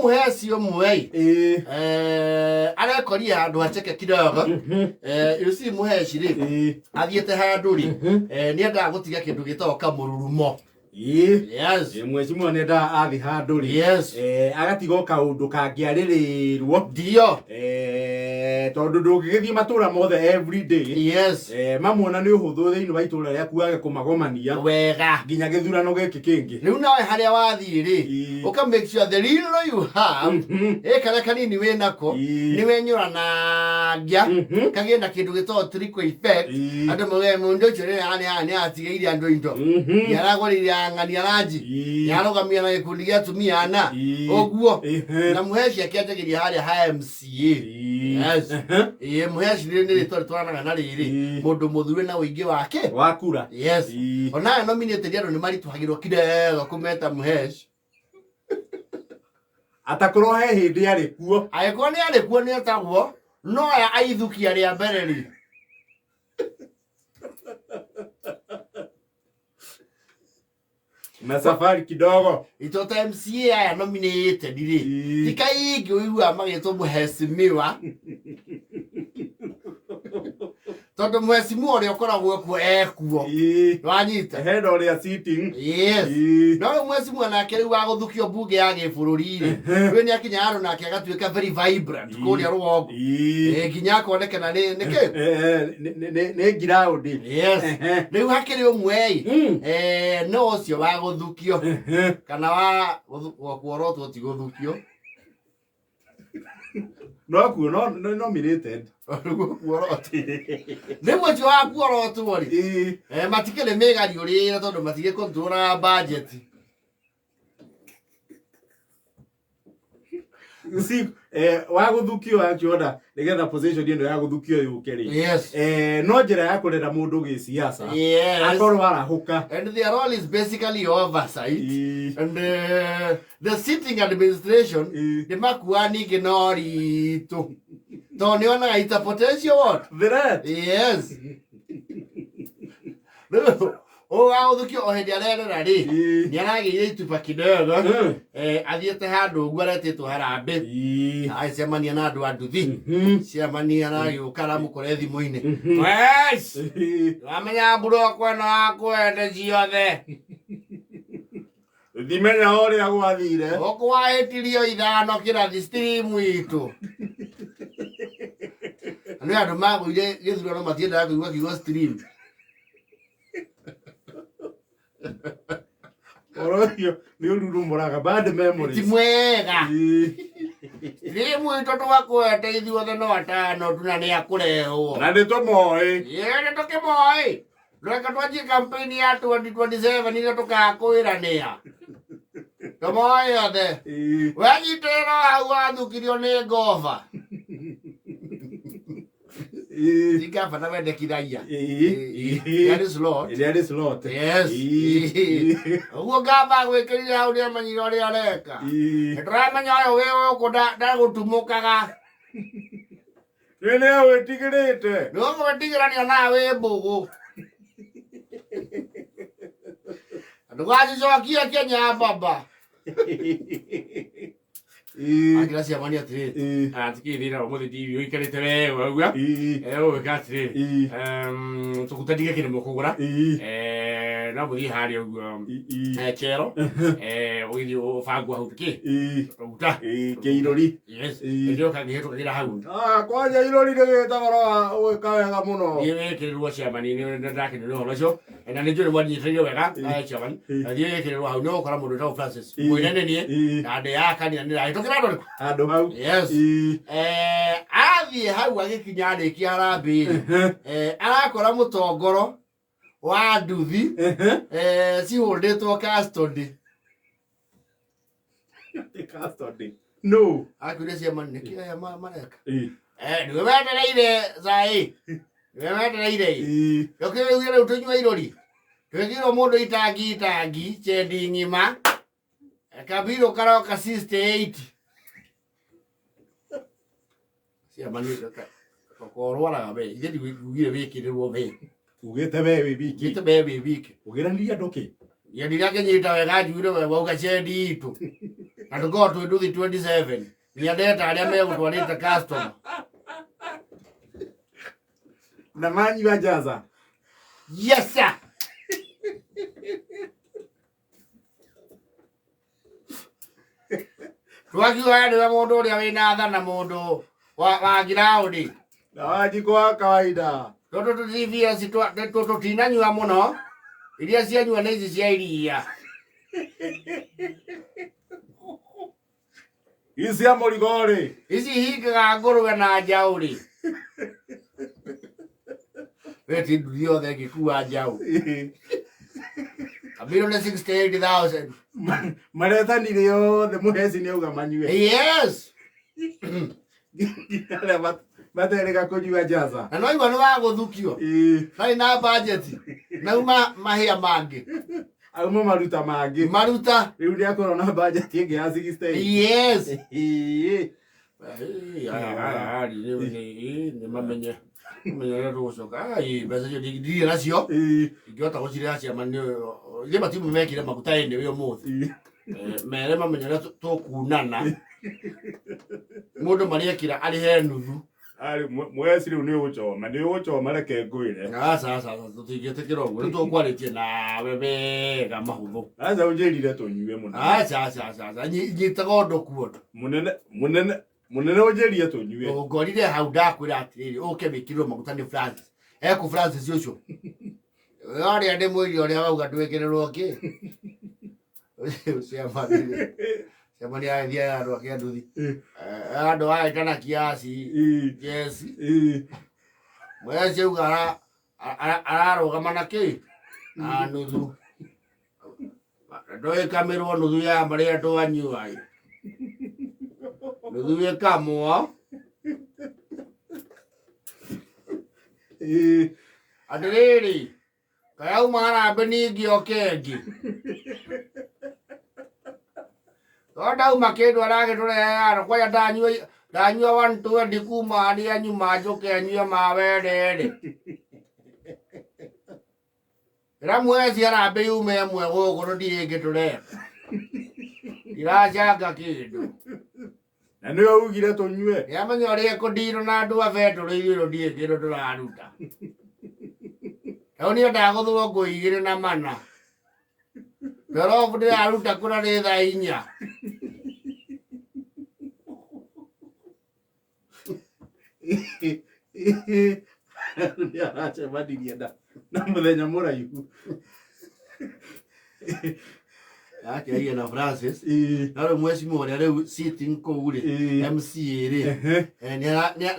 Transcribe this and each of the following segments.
Mũheci ũmwe Ĩĩ. Arekorire handũ haceke kidogo. You see, mũheci rĩ, athiĩte handũ rĩ, nĩendaga gũtiga kĩndũ gĩtagwo kamũrurumo. Yes. Mheshimiwa nĩendaga athi handũ rĩ, agatiga o kaũndũ kangĩarĩrĩrwo. Ndio. Tondũ ndũngĩgĩthiĩ matũra mothe every day. Mamuona nĩ ũhũthũ thĩinĩ wa itũra rĩaku wage kũmagomania Wega. Nginya gĩthurano gĩkĩ kĩngĩ. Rĩu nawe harĩa wathiĩ rĩ, ũka make sure the little you have, ĩ karĩa kanini wĩ nako, nĩ wenyũranagia, kagĩe na kĩndũ gĩtagwo trickle effect. Andũ mauge mũndũ ũcio rĩ nĩ atigĩire andũ indo, nĩ aragũrĩire ang'ani aranji, nĩ arũgamia na gĩkundi gĩa atumia ana. Ũguo. Na mũheci akĩanjagĩria harĩa ha MCA. Yes. Ĩĩ, mũheci nĩ rĩtwa rĩtwaranaga na rĩrĩ, mũndũ mũthure na ũingĩ wake wakura. Yes. Onayo nominated andũ nĩ maritũhagĩrwo kidogo kũmeta mũheci. Atakorwo he hĩndĩ arĩ kuo. Angĩkorwo nĩ arĩ kuo nĩ etagwo, no aya aithukia rĩa mbere rĩ, Na safari kidogo. Ito ta MCA aya nominated rĩ, ti kaingĩ ũiguaga magĩtwo mũhecimiwa, tondũ mũhecimiwa ũrĩa ũkoragwo kuo ekuo. Wanyita? Hena ũrĩa sitting. Yes. No rĩu mũhecimiwa nake rĩu wa gũthukio mbunge ya gĩbũrũri rĩ, rĩu nĩ akinya handũ nake agatuĩka very vibrant kũrĩa rũgongo. Nginya akonekana nĩ nĩkĩ. Nĩ ngiraũndi. Yes. Rĩu hakĩrĩ ũmwe ĩ, no ũcio wa gũthukio kana wa kuorotwo, ti gũthukio. No kuo no no nominated. Nĩguo kuorotwo, rĩu ũcio wa kuorotwo rĩ, matikĩrĩ mĩgariũrĩre tondũ matigĩkontrolaga budget. Si wa gũthukio akiona nĩgetha position ĩno ya gũthukio yũke rĩ, no njĩra ya kũrera mũndũ gĩciaca akorwo arahũka. And their role is basically oversight and the sitting administration. Nĩ makua ningĩ no ritũ tondũ nĩ onaga it's a potential what? Threat. Yes. Rĩu ũyũ wa gũthukio o hĩndĩ arerera rĩ, nĩ aragĩire ituba kidogo. Athiĩte handũ ũguo aretĩtwo harambĩ, agĩcemania na andũ a nduthi. Cemania aragĩũka aramũkore thimũ-inĩ. Yes! Wamenya mburoko ĩno yakwende ciothe. Ndimenya ũrĩa gwathire. Gũkũ wahĩtirio ithano kĩrathi stream itũ. Nĩ andũ magũire gĩthurano matiendaga kũigua kiugo stream. Ũhoro ũcio nĩ ũrurumũraga bad Ti memories. mwega. Stream itũ twakwete ithuothe no atano tu na nĩ akũrehwo. Na nĩ tũmoĩ. Ĩĩ, nĩ tũkĩmoĩ. Reke twanjie campaign ya 2027 iria tũkakwĩranĩa. Tũmoĩ othe. Wenyitĩrĩra hau wathukirio nĩ ngova. Ti ngavana wendekithagia. There is Lord. Ĩrĩa rĩ slot. Yes. Ũguo ngava gwĩkĩrire hau nĩamenyire ũrĩa areka. Nĩtũramenya ũyũ wĩ gũkũ ndagũtumũkaga. Nĩ nĩ wĩtigĩrĩte. Nĩũgwĩtigĩra nĩonaga wĩ mbũgũ. Ndũgacicokie Kenya baba. Akĩra ciamani atĩrĩrĩ, atikĩrĩ thĩna ũmũthĩ TV ũikarĩte wega ũguo. Ũgwĩka atĩrĩrĩ, tũguta ndigĩkĩrĩ mũkũgũra. No mũthiĩ harĩa ũguo kero, ũgĩthiĩ ũbangwo hau kĩ tũguta. Kĩirũri. Yes. Ndio kangĩhĩtũkagĩra hau. Ah, kwanja irori rĩgĩta ũhoro wa gwĩka wega mũno. Thiĩ wĩkĩrĩrwo chairman nĩ ndakenio nĩ ũhoro ũcio na nĩ njũĩ mwanyitĩrĩire wega, chairman. Thiĩ wĩkĩrĩrwo hau nĩ ũgũkora mũndũ wĩtagwo Francis mũinene niĩ na ndĩ ya kanitha nĩ ndahĩtũkĩra andũ arĩkũ. Handũ hau. Yes. Athiĩ hau agĩkinya arĩkia harambee rĩ, arakora mũtongoro wa nduthi cihũndĩtwo custody. Custody. No. Akuire ciama nĩkĩ aya mareka? Nĩwe wetereire cai, nĩwe wetereire. Ũkĩuge rĩu tũnyue irori twĩkĩrwo mũndũ itangi itangi chendi ng'ima kabiro karoka 68 ciama nĩ korwaraga we ithe ndiugire wĩkĩrĩrwo we. Ugĩte we wĩ wiki. Ngĩte we wĩ wiki. Ũgĩranirie andũ kĩ? Ye ndirakinyita wega njuire we wauga cendi itũ. Na tũkorwo twĩ nduthi 27. Nginya ndeta arĩa megũtwarĩte customer. Na manyua jaza. Yes sir. Twakiuga nĩwe mũndũ ũrĩa wĩna tha na mũndũ wa giraũndi. Na Wanjikũ wa kawaida. Tũtũ tũ TVS tũtinanyua mũno. Iria cianyua nĩ ici cia iria. Ici cia mũrigo rĩ. Ici hingaga ngũrwe na njaũ rĩ. We ti nduthi yothe ĩngĩkua njaũ. Kabiro nĩ 68,000. Maretanire yothe mũheci nĩ auga manyue. Yes. Nginya arĩa materĩga kũnyua jaza. Na no igua nĩ wa gũthukio. Ndarĩ na budget. Nauma mahĩa mangĩ. Auma maruta mangĩ. Maruta. Rĩu nĩ akorwo na budget ĩngĩ ya 68. Yes. Nĩ mamenye. Mamenye ũrĩa tũgũcoka. Mbeca icio ndirĩ nacio. Ingĩhota gũcirĩha ciama nĩ ithuĩ matiuma mekire maguta anyway ũmũthĩ. Mere mamenye ũrĩa tũkunana. Mũndũ marĩekĩra arĩhe nuthu. Arĩ mweci rĩu nĩ ũgũchoma, nĩ ũgũchoma reke ngwĩre. Aca aca aca tũtingĩtĩkĩra ũguo. Rĩu tũkwarĩtie nawe wega mahũthũ. Aca ũnjĩrire tũnyue mũno. Aca aca aca aca nyitaga ũndũ kuo. Mũnene mũnene mũnene ũnjĩrire tũnyue. Ũngorire hau ndakwĩra atĩrĩrĩ ũke wĩkĩrĩrwo maguta nĩ Francis. Ekũ Francis ũcio. Ũrĩa ndĩ mwĩri ũrĩa wauga ndwĩkĩrĩrwo kĩ. Ciamani. Ciamani agĩthiĩ andũ ake nduthi. Andũ agĩtana kiasi. Jesi. Mweci auga ararũgama na kĩ? Na nuthu. Ndũĩkamĩrwo nuthu ya marĩa twanyua. Nuthu ĩkamwo. Atĩrĩrĩ, kayauma harambĩ ningĩ oke ĩngĩ. To ndauma kĩndũ aragĩtũrehe kwanja ndanyua 120 kuma harĩa nyuma njũke nyue ma werere. Ĩra mweci harambĩ yume ĩmwe gũkũ tũtirĩ ĩngĩ tũreka. Ndiracanga kĩndũ. Na nĩwe ugire tũnyue. Nĩamenya ũrĩa ĩkũndirwo na andũ a betũrũ ithuĩ tũtirĩ kĩndũ tũraruta. Rĩu niĩ ndagũthwo ngũ igĩrĩ na mana. Ndorobu ndĩraruta kũra nĩ thaa inya. Nĩ aracemanirie na mũthenya mũraihu. Akĩaria na Francis. Na rĩu mwecimu ũrĩa rĩu sitting kũu rĩ, MCA rĩ,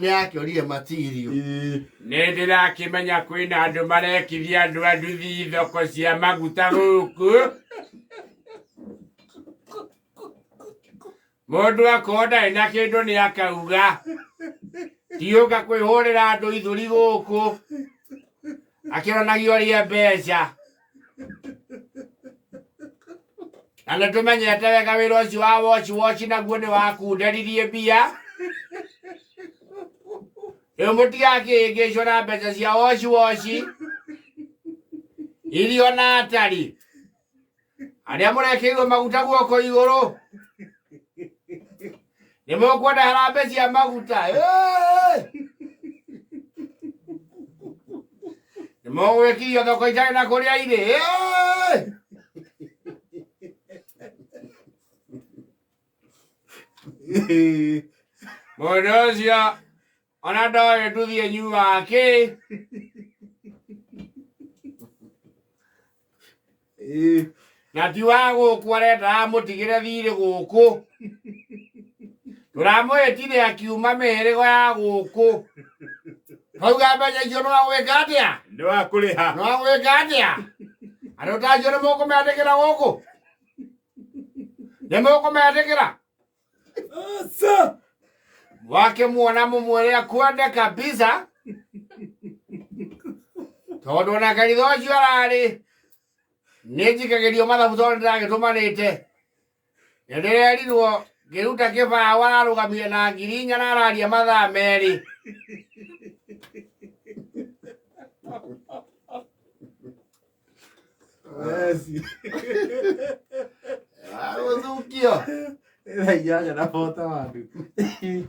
nĩ akĩorire material. Nĩ ndĩrakĩmenya kwĩna andũ marekithia andũ a nduthi thoko cia maguta gũkũ. Mũndũ akorwo ndarĩ na kĩndũ nĩ akauga. Tiũka kwĩhũrĩra andũ ithũri gũkũ. Akĩonanagia ũrĩa mbeca. Na nĩ tũmenyete wega wĩra ũcio wa watch watch naguo nĩ wakunderirie mbia. Rĩu mũtigakĩhĩngĩcwo na mbeca cia watch watch. Irio na atari. Arĩa mũrekĩirwo maguta guoko igũrũ. Nĩ mũkwenda harambee cia maguta. Nĩ mũgwĩkirio thoko itarĩ na kũrĩa irĩ. Mũndũ ũcio ona ndoĩ nduthi ĩnyuaga kĩ. Na ti wa gũkũ arenda amũtigĩre thirĩ gũkũ. Tũramwĩtire akiuma mĩhĩrĩgo ya gũkũ. Twauga mbeca icio nĩ wa gwĩka atĩa? Nĩ wa kũrĩha. Nĩ wa gwĩka atĩa? Andũ ta acio nĩ mũkũmetĩkĩra gũkũ? Nĩ mũkũmetĩkĩra? Aca. Wakĩmuona mũmwĩre akwende kabisa. Tondũ ona kanitha ũcio ararĩ nĩ njikagĩrio mathabu tondũ ndĩragĩtũmanĩte. Nĩ ndĩrerirwo ngĩruta kĩbaũ ararũgamire na ngiri inya na araria mathaa merĩ. Yes. Wa gũthukio. Thaa 8 na 41.